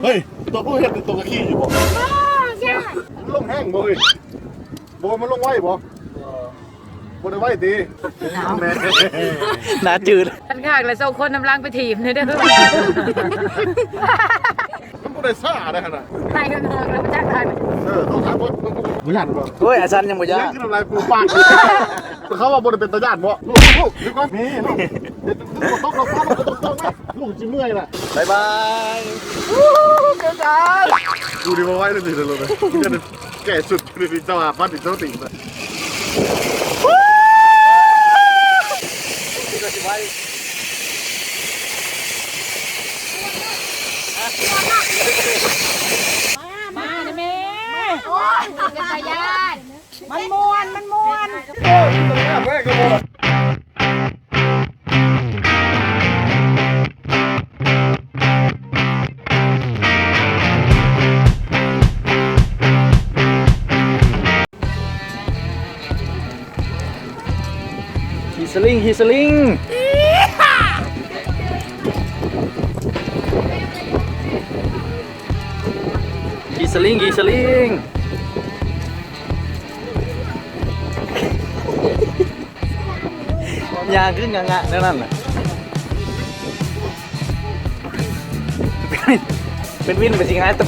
ເຮີ້ຍ ຕົວຜູ້ເຮັດຕົວກະຂີ້ຢູ່ບໍ່? ມັນລົງແຮງບໍ່ເອີຍ? ບໍ່ ມັນລົງໄວບໍ່? ບໍ່ໄດ້ໄວຕິ? ໜ້າຈືດ ຄັນຂ້າງລະສົ່ງຄົນນຳຫຼັງໄປຖີບແດ່ເດີ. ມັນບໍ່ໄດ້ຊ້າໄດ໋ຫັ້ນນະ ໄປເທິງໆ ແລ້ວມັນຈັກທັນ. ເອີ ຕ້ອງຖາມເພິ່ນ ບໍ່ຢ້ານບໍ່? ໂອ້ຍ ອາສັນຍັງບໍ່ຢ້ານ ຍັງຄືນ້ຳລາຍປູປາກ. ເຂົາວ່າບໍ່ໄດ້ເປັນຕາຢ້ານບໍ່? ລູກ ລູກ ເດີກ່ອນ ນີ້ລູກ ເຮັດຕົກ ຕົກ ຕົກ ຕົກ ຕົກ ລູກຊິເມື່ອຍລະ. ບາຍບາຍ. ເກີນໄປ ກູນີ້ບໍ່ໄຫວແລ້ວນີ້ ລົດ ແກ່ສຸດນີ້ ເຈົ້າຫາພັນ ເຈົ້າຕິດ. ມາແມ່ ໂອ້ຍ ເປັນຕາຢ້ານ. ມັນມ່ວນ ມັນມ່ວນ. ຂີ່ສະລິງ ຂີ່ສະລິງ ຂີ່ສະລິງ ຂີ່ສະລິງ. ຍ່າງຂຶ້ນງະງະແນວນັ້ນນະ ເປັນວິນໄປຊິຫາຍຕະ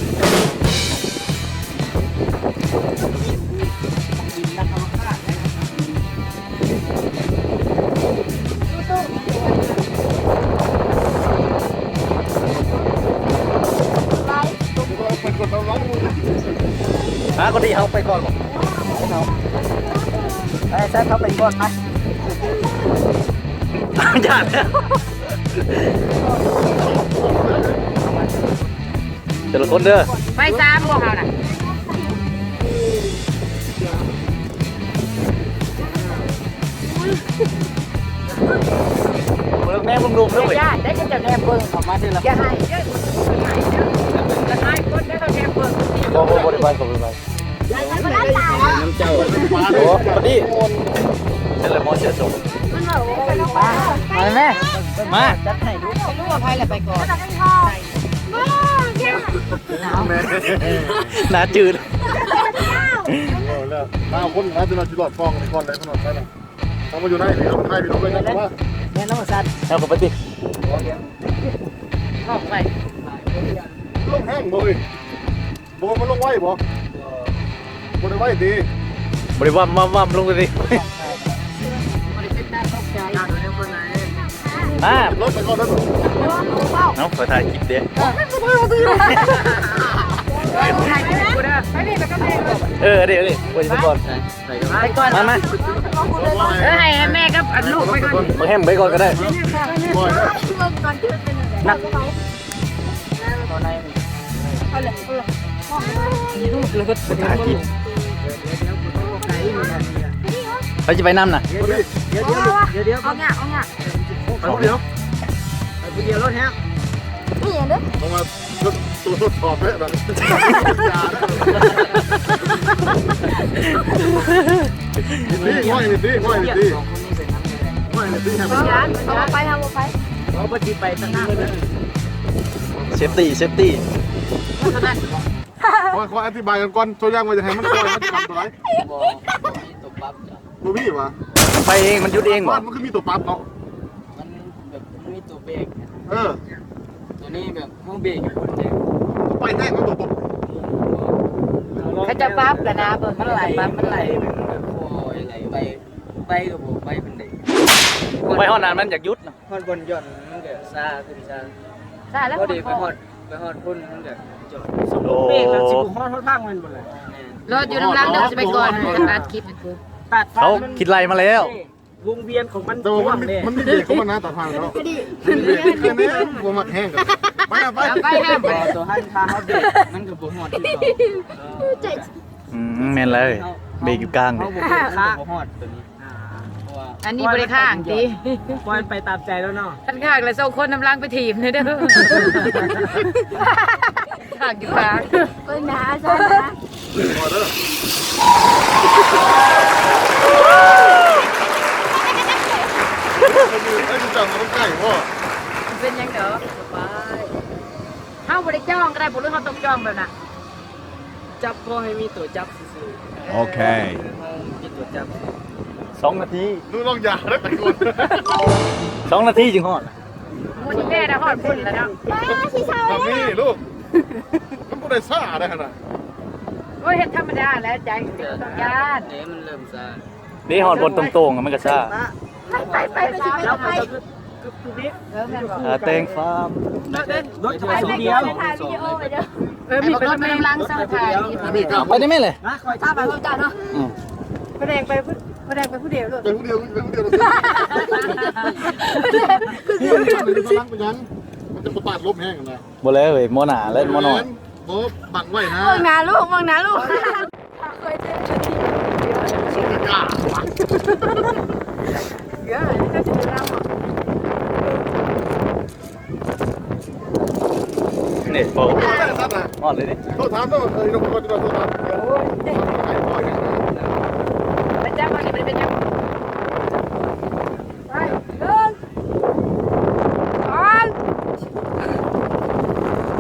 ຫາຄົນທີ່ເຮົາໄປກ່ອນບໍ່? ເອົາ ໄປ ແຊກເຂົ້າໄປກ່ອນນະ ຢ້ານແລ້ວ. ແຕ່ລະຄົນເດີ ໄປສາມບໍ່ເຮົານະ? ເບິ່ງແນມເບິ່ງເດີ ຢ່າໄດ້ ເຂົາເຈົ້າແນມເບິ່ງ ເຂົາມາເທື່ອລະ ຢ່າໃຫ້ເດີ ຢ່າໃຫ້ຄົນເດີ ເຂົາແນມເບິ່ງ. ບໍ່ ບໍ່ ບໍ່ໄດ້ໄປ ບໍ່ໄດ້ໄປ. ນ້ຳເຈົ້າ ໂອ້ ພໍດີ ເປັນລະໝໍເສຍສົມ ມັນເວົ້າວ່າ ມາແມ່ ມາ ຈັດໃຫ້ລູກ ບໍ່ຮູ້ວ່າໃຜລະໄປກ່ອນ ໜ້າຈືດ ເອົາແລ້ວ ມາຄົນໜ້າຈະລອດຟອງກ່ອນເລີຍ ເຂົາມາຢູ່ໃນ ເຮົາມາຢູ່ໃນ ເຮົາໄປນຳ ແມ່ນນຳວ່າຊັ້ນ ເຮົາກໍໄປຕິ ອອກໄປ ລົງແຮງບໍ່ເອີຍ? ບໍ່ ມັນລົງໄວບໍ່? ບໍ່ໄດ້ໄວຕິ? ບໍ່ໄດ້ວຳວຳວຳລົງເລີຍຕິ? ມາ ລົດໄປກ່ອນເດີ ເອົາ ຂໍຖ່າຍຄລິບເດ້ ເອີ ເດ້ ເດ້ ໄປກ່ອນ ໄປກ່ອນ ມາ ມາ ເອີ ໃຫ້ ໃຫ້ແມ່ກັບອັນລູກໄປກ່ອນ ບັກແຮມໄປກ່ອນກໍໄດ້ ນັກ ໃຜຊິໄປນຳນະ? ດຽວ ດຽວ ດຽວ ອອກຍາກ ອອກຍາກ ໄປຜູ້ດຽວ ໄປຜູ້ດຽວໂລດແຮງ ອີ່ຫຍັງເດີ ເພາະວ່າຕົວທົດສອບແທ້ນະ ນີ້ ຫ້ອຍນີ້ຕິ ຫ້ອຍນີ້ຕິ ຫ້ອຍນີ້ຕິ ເຮົາບໍ່ໄປ ເຮົາບໍ່ໄປ ເຮົາບໍ່ຊິໄປຕະໜ້າເລີຍ ເຊຟຕີ້ ເຊຟຕີ້ ຂ້ອຍ ຂ້ອຍອະທິບາຍກັນກ່ອນ ຕົວຢ່າງວ່າຈະໃຫ້ມັນປ່ອຍ ມັນຊິທຳຕົວໃດ ບໍ່ ບໍ່ມີຕົວປັບ ບໍ່ມີຫວາ? ໄປເອງ ມັນຢຸດເອງບໍ່? ມັນຄືມີຕົວປັບເນາະ ມັນແບບ ມັນມີຕົວເບຣກ ເອີ ຕົວນີ້ແບບເຮົາເບຣກຢູ່ຄົນດຽວ ໄປແທ້ເນາະຕົວປົກ ເຂົາຈະປັບລະນະ ເບິ່ງ ມັນໄຫຼ ປັບ ມັນໄຫຼ ມັນແບບ ໂອ້ຍ ໄຫຼໄປ ໄປກໍບໍ່ໄປປານໃດ ໄປຮອດນັ້ນມັນຢາກຢຸດນະ ຮອດບ່ອນຢ່ອນມັນກໍຊ້າຂຶ້ນຊ້າ ຊ້າແລ້ວ ພໍດີໄປຮອດ ໄປຮອດພຸ້ນມັນກໍຈອດ ໂອ້ ເບຣກແລ້ວຊິບໍ່ຮອດ ຮອດທາງແມ່ນບໍ່ລະ? ແມ່ນ ລໍຢູ່ນຳຫຼັງເດີ ຊິໄປກ່ອນ ຕັດຄລິບໃຫ້ກູ ຕັດ ເຂົາຄິດໄລ່ມາແລ້ວ ວົງວຽນຂອງມັນ ແຕ່ວ່າມັນມີ ກວ້າງເດ້ ມັນມີເບຣກຂອງມັນນະ ຕາທາງເນາະ ດີ ບໍ່ມັກແຮງກັນ ໄປ ໄປ ໄປ ໄປ ຕົວຫັ້ນຖ້າເຮົາເບຣກມັນກໍບໍ່ຮອດຄືເກົ່າ ອືມ ແມ່ນເລີຍ ເບຣກຢູ່ກາງເດ້ ເຮົາບໍ່ເບຣກມັນກໍບໍ່ຮອດຕົວນີ້ ອັນນີ້ບໍ່ໄດ້ຄ້າງຕິ ປ່ອຍໄປຕາມໃຈແລ້ວເນາະ ຄັນຄ້າງລະສົ່ງຄົນນຳຫຼັງໄປຖີບແດ່ເດີ ຄ້າງຢູ່ກາງ ເບິ່ງໜ້າອາຈານນະ ພໍເດີ ເປັນຫຍັງດອກ ສະບາຍ. ເຮົາບໍ່ໄດ້ຈ້ອງກໍໄດ້ ບໍ່ ຫຼືເຮົາຕ້ອງຈ້ອງແບບນັ້ນ? ຈັບພໍໃຫ້ມີຕົວຈັບຊື່ໆ. ໂອເຄ ເຮົາມີຕົວຈັບ. ສອງນາທີ. ໜູລອງຢາເດີຕະໂກນ. ສອງນາທີຈຶ່ງຮອດ. ມື້ນີ້ແມ່ນະຮອດພຸ້ນແລ້ວເນາະ. ຊິເຊົາແລ້ວນີ້ລູກ. ມັນບໍ່ໄດ້ຊ້າໄດ໋ຫັ້ນນະ. ໂອ້ຍ ເຮັດທຳມະດາແຫຼະ ໃຈກໍຕ້ອງຢ້ານ. ເດ້ ມັນເລີ່ມຊ້າ. ນີ້ຮອດບ່ອນຕົງໆ ມັນກໍຊ້າ. ໄປ ໄປ ໄປ ໄປ ຊິໄປ ໄປ. ເອີ ແມ່ນບໍ່? ອາ ແຕ່ງຟາມ. ລົດໄປຜູ້ດຽວ. ເອີ ມີໄປນຳແມ່. ຫຼັງເຊົາຖ່າຍ. ໄປໄດ້ແມ່ເລີຍ. ມາ ຂ້ອຍພາໄປເຈົ້າເນາະ. ອືມ. ພະແດງໄປ ພະແດງໄປຜູ້ດຽວໂລດ. ໄປຜູ້ດຽວ ໄປຜູ້ດຽວ. ຄືຊິໄປນຳກັນ. ມັນຈະປະປາດລົມແຮງນະ. ບໍ່ແລ້ວເວີຍ ມໍໜ້າແລະມໍນ້ອຍ. ບໍ່ ບັງໄວ້ນະ. ເບິ່ງໜ້າລູກ ເບິ່ງໜ້າລູກ. ເອີ ເຈົ້າຈະໄດ້ລຳບໍ່? ນີ້ ໂອ້ ຮອດແລ້ວນີ້. ໂທດຖາມເດີ ເອີ ໂທດຖາມ. ໂອ້ຍ ໄປຈັບເອົານີ້ ມັນເປັນຫຍັງ? ໄປ ເດີນ.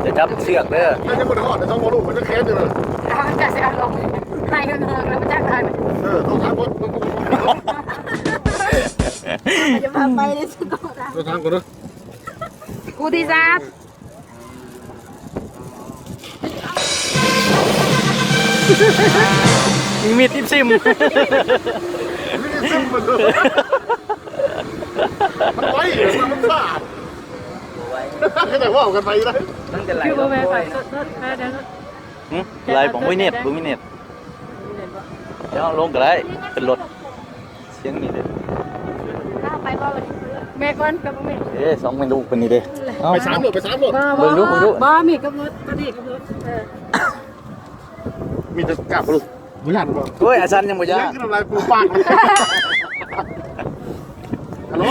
ຈະຈັບເຊືອກເດີ. ມັນຍັງບໍ່ໄດ້ຮອດ ແຕ່ສອງພໍ່ລູກມັນຈະແຄ້ນຢູ່ເລີຍ. ເອົາ ຈະຊິເອົາລົງ ໃຫ້ເງິນເຮົາແລ້ວບໍ່ຈັກໄດ້. ເອີ ຕ້ອງຖາມກ່ອນ. ຢ່າພາໄປເດ້ ຕ້ອງຖາມກ່ອນເດີ. ຄູ່ທີ່ສາມ. ມີຕິດຊິມ. ມີຕິດຊິມເບິ່ງເດີ. ມັນໄວ ມັນຊ້າ. ກໍຈະເວົ້າກັນໄປຢູ່ນະ. ຄືບໍ່ແມ່ນຂ້ອຍ. ໂທດ ໂທດ ແມ່ເດີ. ຫຶ? ໄລ່ບໍ່? ໂອ້ຍ ເນັດ ບໍ່ມີເນັດ. ດຽວເຮົາລົງກໍໄດ້ ເປັນລົດ. ສຽງນີ້ເດ້. ເອົາ ໄປບໍ່ບັດນີ້? ແມ່ກ່ອນກັບແມ່. ເອີ ສອງແມ່ລູກເພິ່ນນີ້ເດ້. ເອົາ ໄປສາມໂລດ ໄປສາມໂລດ. ບໍ່ ເບິ່ງດູ ເບິ່ງດູ. ບໍ່ ມີກັບລົດ ບໍ່ດີກັບລົດ. ເອີ ມີແຕ່ກັບລູກ ບໍ່ຢ້ານບໍ່? ໂອ້ຍ ອາຊັນຍັງບໍ່ຢ້ານ. ຍັງຄືນ້ຳລາຍປູປາກ. ຮັລໂຫຼ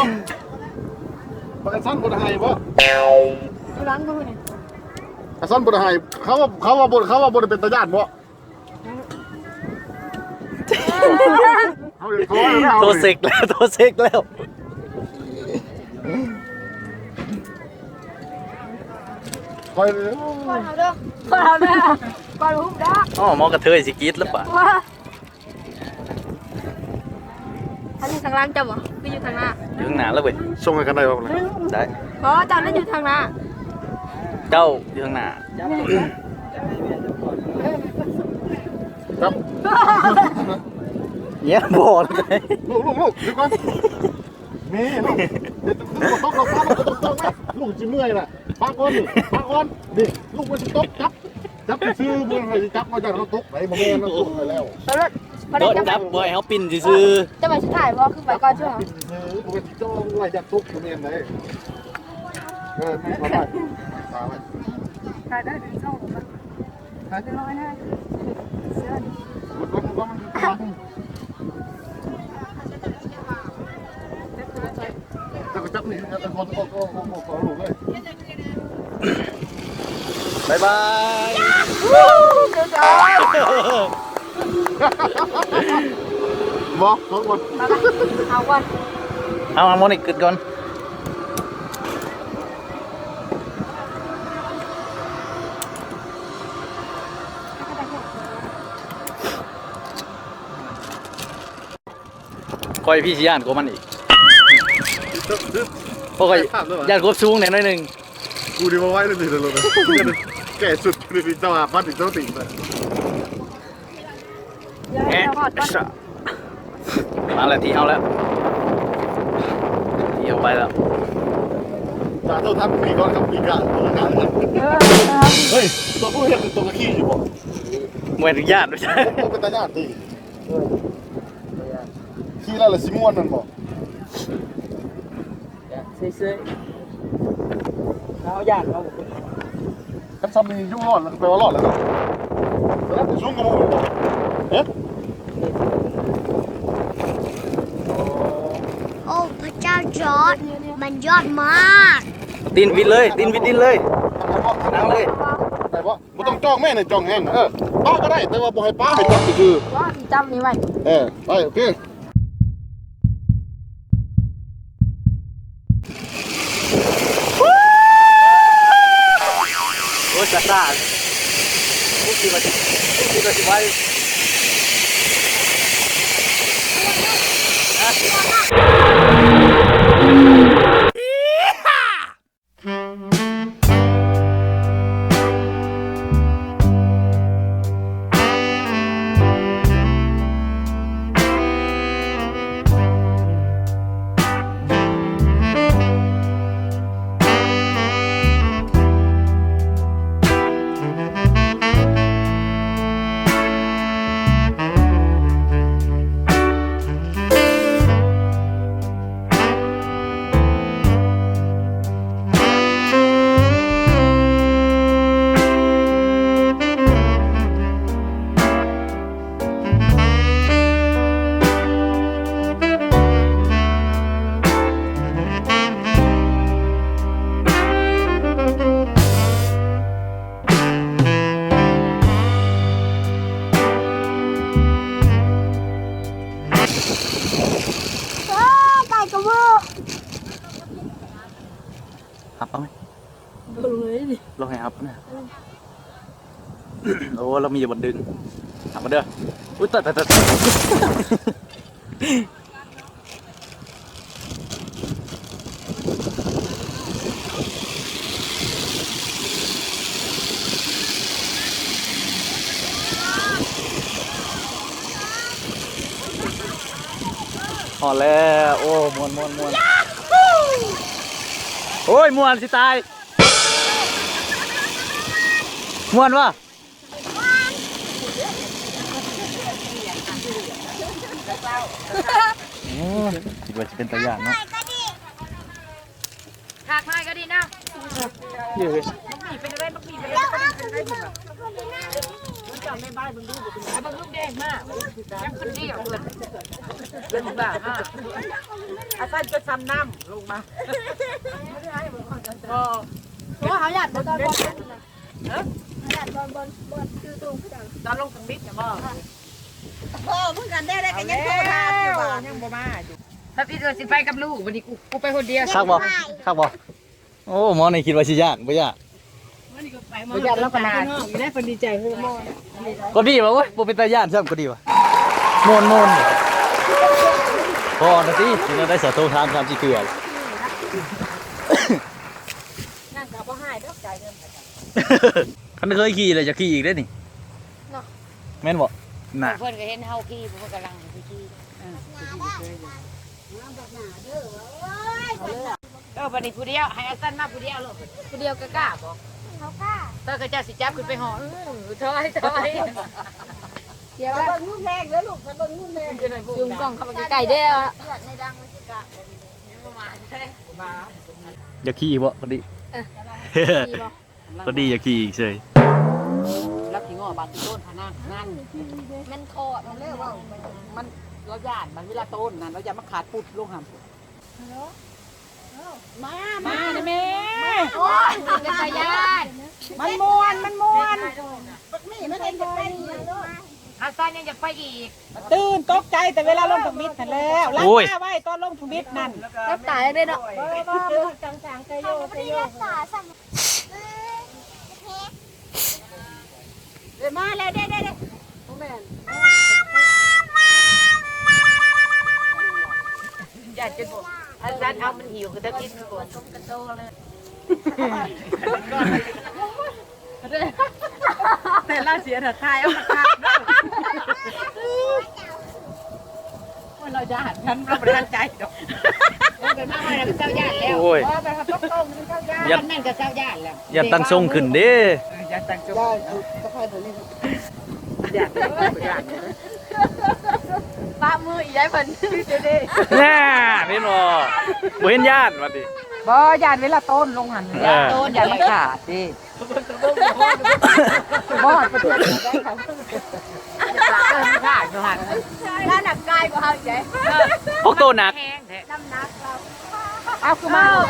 ບັກອາຊັນບໍ່ໄດ້ໄຫ້ບໍ່? ຢູ່ຫຼັງບໍ່ນີ້? ອາຊັນບໍ່ໄດ້ໄຫ້. ເຂົາວ່າ ເຂົາວ່າບໍ່ ເຂົາວ່າບໍ່ໄດ້ເປັນຕາຢ້ານບໍ່? ໂທເຊັກແລ້ວ ໂທເຊັກແລ້ວ. ຄ່ອຍເດີ ຄ່ອຍເອົາເດີ ຄ່ອຍຫຸບເດີ. ອໍ ໝໍກະເທີຍຊິກິດລະປະ. ອັນນີ້ທາງຫຼັງເຈົ້າບໍ່? ຄືຢູ່ທາງໜ້າ? ຢູ່ທາງໜ້າແລ້ວເວີຍ. ສົ່ງໃຫ້ກັນໄດ້ບໍ່? ໄດ້. ບໍ່ ເຈົ້ານັ້ນຢູ່ທາງໜ້າ. ເຈົ້າຢູ່ທາງໜ້າ. ຈັບ ເຍຍບໍ່. ລູກ ລູກ ລູກ ດຽວກ່ອນ. ແມ່ລູກ ເຮັດຕົກ ລູກ ລູກຊິເມື່ອຍນະ. ປະກ່ອນນີ້ ປະກ່ອນນີ້. ລູກມັນຊິຕົກ. ຈັບ ຈັບຊື່ໆ ບໍ່ໃຫ້ຈັບ ວ່າຢ້ານເຮົາຕົກໄດ໋. ບໍ່ແມ່ນ ມັນຕົກໄປແລ້ວ. ໂດນຈັບ ບໍ່ໃຫ້ເຮົາປິ່ນຊື່ໆ. ຈະໄປສຸດທ້າຍບໍ່? ຄືໄປກ່ອນຊື່ ປິ່ນຊື່ໆ ບໍ່ແມ່ນຊິຈ່ອງໄວ້ຢ້ານຕົກ. ບໍ່ແມ່ນໄດ໋. ເອີ ມີຄວາມໝາຍ ຕາໄວ້ ຕາໄດ້ເປັນຊ່ອງ. ບາຍບາຍ. ບໍ່ ເອົາກ່ອນ ເອົາກ່ອນ. ເອົາ ເອົາໝົດນີ້ຂຶ້ນກ່ອນ. ຂ້ອຍພີ່ຊິຢ້ານກວ່າມັນອີກ. ໂອ້ຍ ຢ້ານຄວາມສູງແດ່ໜ້ອຍໜຶ່ງ. ກູນີ້ບໍ່ໄຫວເລີຍນີ້ ລົດແກ່ສຸດນີ້ ເຈົ້າຫາພັດອີກ ເຈົ້າຕິດໄປ. ແອະ ມາແລ້ວ ທີ່ເຮົາແລ້ວ ທີ່ເຮົາໄປແລ້ວ. ສາທຸ ທ່ານ ປີກ່ອນ ຄັບ ປີການ ເອີ ເຮີ້ຍ ຕົວຜູ້ເຮັດຕົວກະຂີ່ຢູ່ບໍ່? ບໍ່ອະນຸຍາດ. ບໍ່ເປັນຕາຢ້ານຕິ. ເອີ ບໍ່ຢ້ານ. ຂີ່ແລ້ວລະຊິມ່ວນແມ່ນບໍ່? ເຊີຍໆ ເຮົາຢ້ານເຮົາບໍ່ເປັນ. ຄັນຊ່ຳນີ້ຢູ່ລອດແລ້ວ ແປວ່າລອດແລ້ວເນາະ. ແລ້ວສູງກວ່າໝູ່ແມ່ນບໍ່? ເອີ ໂອ້ ພະເຈົ້າ ຈອດ ມັນຍອດມາກ. ຕີນວິດເລີຍ ຕີນວິດດິນເລີຍ ນັ່ງເລີຍ. ໄດ້ບໍ່? ບໍ່ຕ້ອງຈ່ອງແມ່ນະ ຈ່ອງແຮງ. ເອີ ປະກໍໄດ້ ແຕ່ວ່າບໍ່ໃຫ້ປະ ໃຫ້ຈັບຊື່ໆ. ວ່າຊິຈັບນີ້ໄວ້. ເອີ ໄປ ໂອເຄ. ໂອ້ ຕາຍ ບໍ່ຄິດວ່າ ບໍ່ຄິດວ່າຊິໄວ ຮັບເອົາໄໝ? ບໍ່ລົງເລີຍນີ້ ລົງໃຫ້ຮັບນະ. ໂອ້ ລາວມີຢູ່ບ່ອນດຶງ ຮັບມາເດີ. ອຸ້ຍ ຕາຍ ຕາຍ ຕາຍ ຕາຍ. ຮອດແລ້ວ. ໂອ້ ມ່ວນ ມ່ວນ ມ່ວນ. ໂອ້ຍ ມ່ວນຊິຕາຍ. ມ່ວນວະ? ໂອ້ ຄິດວ່າຊິເປັນຕາຢ້ານເນາະ. ຂາກນ້ອຍກໍດີນະ. ເອີ ບັກໝີ່ເປັນໄດ້ ບັກໝີ່ເປັນໄດ້ ບັກໝີ່ເປັນໄດ້. ມັນຈະແມ່ບ້ານເບິ່ງດູ ເບິ່ງດູ ເບິ່ງລູກແດງມາ ຍັງຄົນດຽວເພິ່ນ ເພິ່ນບ້າມາ. ອາສັນຈະຊຳນ້ຳລົງມາ ບໍ່ ເພາະວ່າເຮົາຢ້ານບໍ່ຕອນ ເອີ ຕອນ ຕອນລົງທຳອິດນະບໍ່? ເອີ ຄືກັນແດ່ ໄດ້ກໍຍັງໂທຖາມຢູ່ວ່າ ຍັງບໍ່ມາຢູ່. ຖ້າຜິດວ່າຊິໄປກັບລູກ ບັດນີ້ກູ ກູໄປຄົນດຽວ. ຄັກບໍ່? ຄັກບໍ່? ໂອ້ ໝໍນີ້ຄິດວ່າຊິຢ້ານ ບໍ່ຢ້ານ ບໍ່ຢ້ານ. ລາວກໍໜ້າຢູ່ໄດ້ ເພິ່ນດີໃຈຄືໝໍ. ກໍດີວ່າ ໂອ້ຍ ບໍ່ເປັນຕາຢ້ານຊ້ຳ ກໍດີວ່າ ມ່ວນໆ. ພໍນະຕິ ຊິໄດ້ສາໂທຖາມສາມສີ່ເທື່ອ. ນັ້ນກໍບໍ່ຫາຍດອກ ຈ່າຍເງິນ. ຄັນເຄີຍຂີ່ແລ້ວ ຢາກຂີ່ອີກເດ້ນີ້ ເນາະ ແມ່ນບໍ່? ນະ ເພິ່ນກໍເຫັນເຮົາຂີ່ ເພິ່ນກຳລັງຊິຂີ່. ເອີ ບັດນີ້ຜູ້ດຽວ ໃຫ້ອາສັນມາຜູ້ດຽວໂລດ. ຜູ້ດຽວກໍກ້າບໍ່? ເຮົາກ້າ. ເອີ ເຂົາເຈົ້າຊິຈັບຂຶ້ນໄປຫໍ່. ເອີ ຖອຍ ຖອຍ. ດຽວ ເບິ່ງງຸ່ນແຮງເດີລູກ ເບິ່ງງຸ່ນແຮງ. ຊູມກ້ອງເຂົ້າໄປໃກ້ໆເດີ. ຢາກຂີ່ອີກບໍ່? ພໍດີ ເອີ ຂີ່ບໍ່? ພໍດີຢາກຂີ່ອີກເສີຍ. ແລ້ວຂີ້ງໍບາດຕິໂຕນພະນັກງານ ມັນຂອດແລ້ວເວົ້າ ມັນ ລາວຢ້ານ ມັນເວລາໂຕນນັ້ນ ລາວຢ້ານມັນຂາດປຸດລົງຫັ້ນ. ມາ ມາ ມາແມ່. ໂອ້ຍ ເປັນຕາຢ້ານ. ມັນມ່ວນ ມັນມ່ວນ. ບັກໝີ່ມັນເຮັດຈັກໄປອີກ. ອາສັນຍັງຢາກໄປອີກ. ຕື່ນຕົກໃຈແຕ່ເວລາລົງທຳອິດຫັ້ນແລ້ວ. ໂອ້ຍ ລັກຕາໄວ້ຕອນລົງທຳອິດນັ້ນ. ລັກຕາເດ້ເນາະ. ເອີ ວ່າ ວ່າ ວ່າ ຈັງໆ ກະໂຍ ກະໂຍ. ເອີ ມາແລ້ວ ເດ້ ເດ້ ເດ້. ບໍ່ແມ່ນ ຢ້ານຈົນບໍ່ ອາສັນເອົາມັນຫິວຄືຕະກິນກ່ອນ. ແຕ່ລາວເສຍຖ້າຖ່າຍເອົາຄັກໆເດີ. ໂອ້ຍ ລາວຢ້ານ ມັນບໍ່ໄດ້ຕັ້ງໃຈດອກ. ເອີ ໄປມາໄວ້ແລ້ວເຈົ້າຢ້ານແລ້ວ. ໂອ້ຍ ບໍ່ ໄປຫາຕົກລົງເຈົ້າຢ້ານ. ຢ້ານນັ້ນກໍເຈົ້າຢ້ານແລ້ວ. ຢ້ານຕັ້ງຊົງຂຶ້ນເດ້. ເອີ ຢ້ານຕັ້ງຊົງ. ຢ້ານ ຢ້ານ ປະມືອີກໄດ້ເພິ່ນ. ແນ່ ເຫັນບໍ່? ບໍ່ເຫັນຢ້ານວ່າຕິ. ບໍ່ ຢ້ານເວລາໂຕນລົງຫັ້ນ. ເອີ ໂຕນຢ້ານມັນຂາດເດ້. ບໍ່ຮອດປະເທດໄດ້ເຂົາ. ລາວໜັກກາຍກວ່າເຮົາອີກເດ້. ພວກໂຕໜັກ. ນ້ຳໜັກລາວ. ເອົາ ຄືມາໂລດ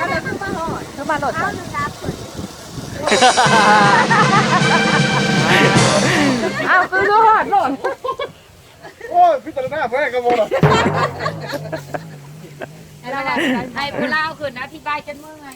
ຄືມາໂລດ. ເອົາ ຄືມາຮອດໂລດ. ໂອ້ຍ ພິຈາລະນາແທ້ກໍບໍ່ລະ. ໃຫ້ຜູ້ລາວຂຶ້ນອະທິບາຍຈົນເມື່ອຍ.